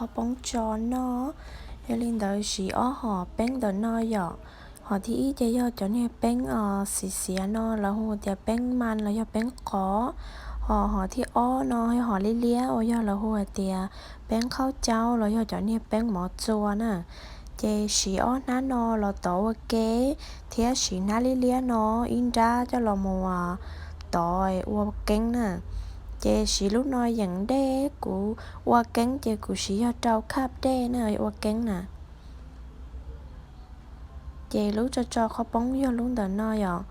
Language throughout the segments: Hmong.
qhov poob tso noj. Yog li ntawd siv ob hom peeb ntawm no yom. Hom thib ib ces yog cov niag peeb xiav xiav no lawv hu tias peeb mas los yog peeb qos. Ho hom thib ob no yog hom liab liab uas yog lawv hu hais tias peeb qhaub caub los yog cov niag peeb mov txua na. Ces siv ob hnab no los tov ua ke, thiab siv hnab liab liab no ib nrab coj los mus tov ua keeb na. Ces siv lub no yeem dej, kuv ua keeb ces kuv siv yog rau khab dej na ua keeb na. Ces lub tso tso qhov poob yog lub ntawm no yom.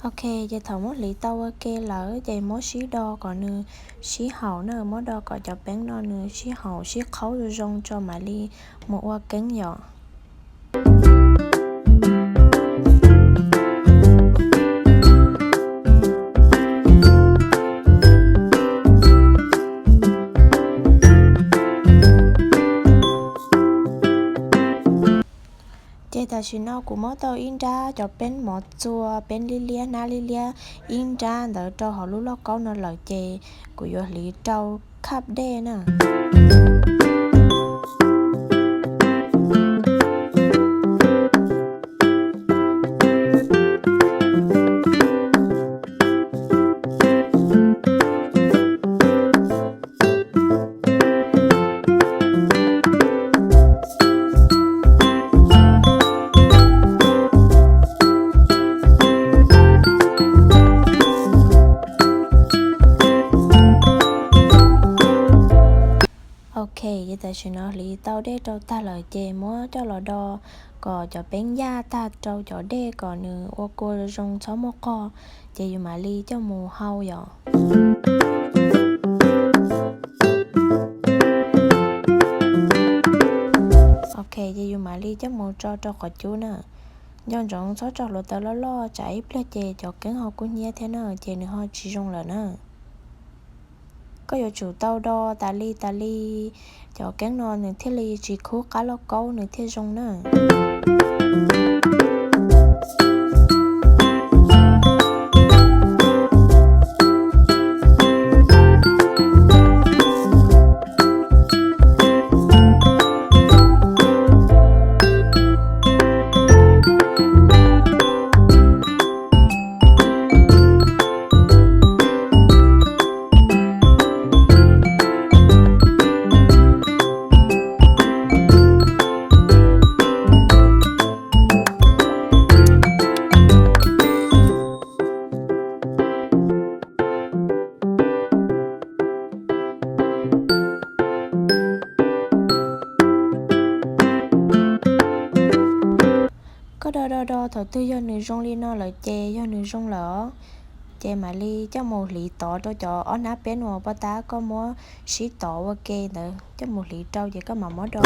Ok, ces thaum muab hliv tau ua ke lawm ces muab sib do kom nws sib haum na, muab do kom cov peeb no nws sib haum sib qhaub zoo zoo tso mam li mus ua keeb yom. Ces tam sim no kuv muab tau ib nrab cov peeb mov txua, peeb liab liab, hnab liab liab, ib nrab ntawd rau hauv lub lauj kaub no lawm ces kuv yuav hliv rau khab dej na. Ok, ces tam sim no hliv tau dej rau tag lawm ces muab coj los do kom cov peeb yaj tag rau cov dej kom nws ua kua zoo txhob muaj qog, ces yus mam li coj mus hau yom. Ok, ces yus mam li coj mus tso rau qhov cub na. Nco ntsoov txhob tso hluav taws loj loj tsam ib pliag ces cov keeb ho kub hnyiab thiab na ces nws ho tsis zoo lawm na. Koj yuav tsum tau do tas li tas li cov keeb no nws thiaj li tsis khub qab lauj kaub nws thiaj zoo na. Koj do do do thaum twg yog nws zoo li no lawm ces yog nws zoo lawm os. Ces mam li coj mus hliv tod rau cov ob hnab peeb uas poj tab koj muab sib tod ua ke ntawd, coj mus hliv rau ces koj mam muab do.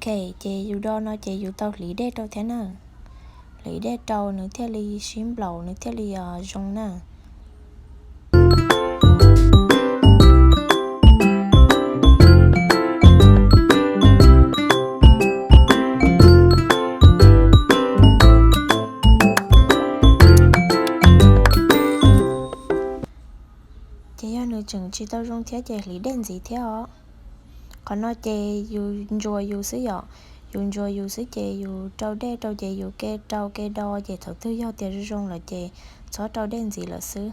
Ok, ces yus do no ces yus tau hliv dej rau thiab na. Hliv dej rau nws thiaj li sib nplaum, nws thiaj li zoo na. Ces yog nws tseem tsis tau zoo thiab ces hliv dej ntxiv thiab os. Qhov no ces yus ntsuas yus xwb yom, yus ntsuas yus xwb ces yus rau dej rau ces yus ke rau ke do ces thaum twg yog tias zoo zoo lawm ces txhob rau dej ntxiv lawm xwb.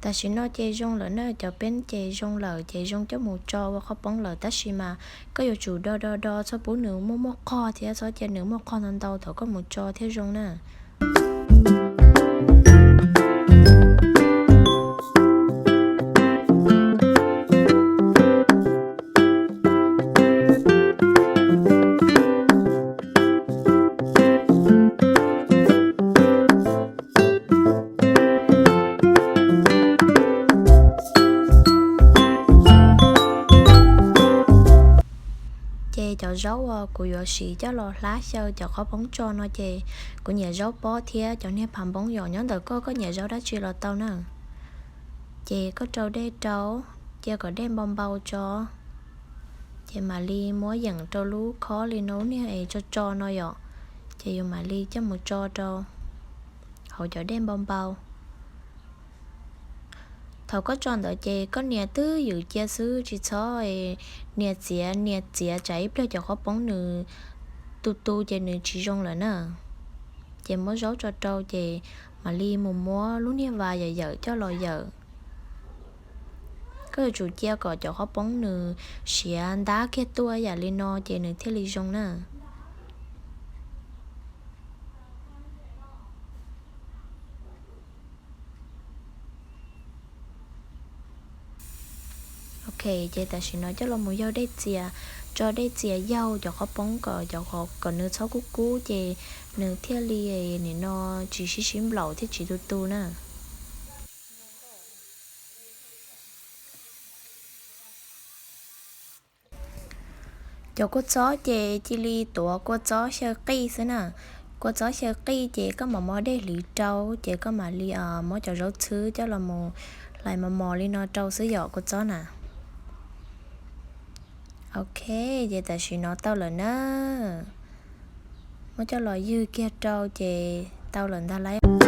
Tam sim no ces zoo lawm na, cov peb ces zoo lawm ces zoo coj mus tso ua qhob poob lawm, tab sis mas koj yuav tsum do do do txhob pub nws muaj muaj qog thiab txhob cia nws muaj qog ntau ntau thaum koj mus tso thiaj zoo na. Ces cov zaub uas kuv yuav siv coj los hlab xyaw cov qhob poob tso no ces kuv nyiam zaub pob thiab cov niag phav npoob yom, nyob ntawm koj, koj nyiam zaub dab tsi los tau na. Ces koj rau dej rau, cia kom dej npau npau tso, ces mam li muab yeem rau lub khob li no, lub niag es tso tso no yom, ces yus mam li coj mus tso rau hauv cov dej npau npau. Thaum koj tso ntawd ces koj nias twb ywm cia xwb, tsis txhob nias txiav, nias txiav tsam ib pliag cov qhob poob nws tu tu ces nws tsis zoo lawm na. Ces muab zaub tso rau ces mam li mus muab lub niag vas yawm yawm coj los yawm. Koj yuav tsum cia kom cov qhob poob nws siav ntab kiag tuaj yam li no ces nws thiaj li zoo na. Ok, ces tam sim no coj los mus yaug dej txias, tso dej txias yaug cov qhob poob kom cov, kom nws txhob kub kub ces nws thiaj li nim no tsis sib sib nplaum thiab tsis tu tu na. Cov kua txob ces cia li tuav kua txob xyaw qij xwb na. Kua txob xyaw qij ces koj mam muab dej hliv rau ces koj mam li muab cov zaub txhwb coj los mus hlais mos mos li no rau xwb yom kua txob na. Ok, ces tam sim no tau lawm na. Muab coj los ywg kiag rau ces tau lawm ntag lauj.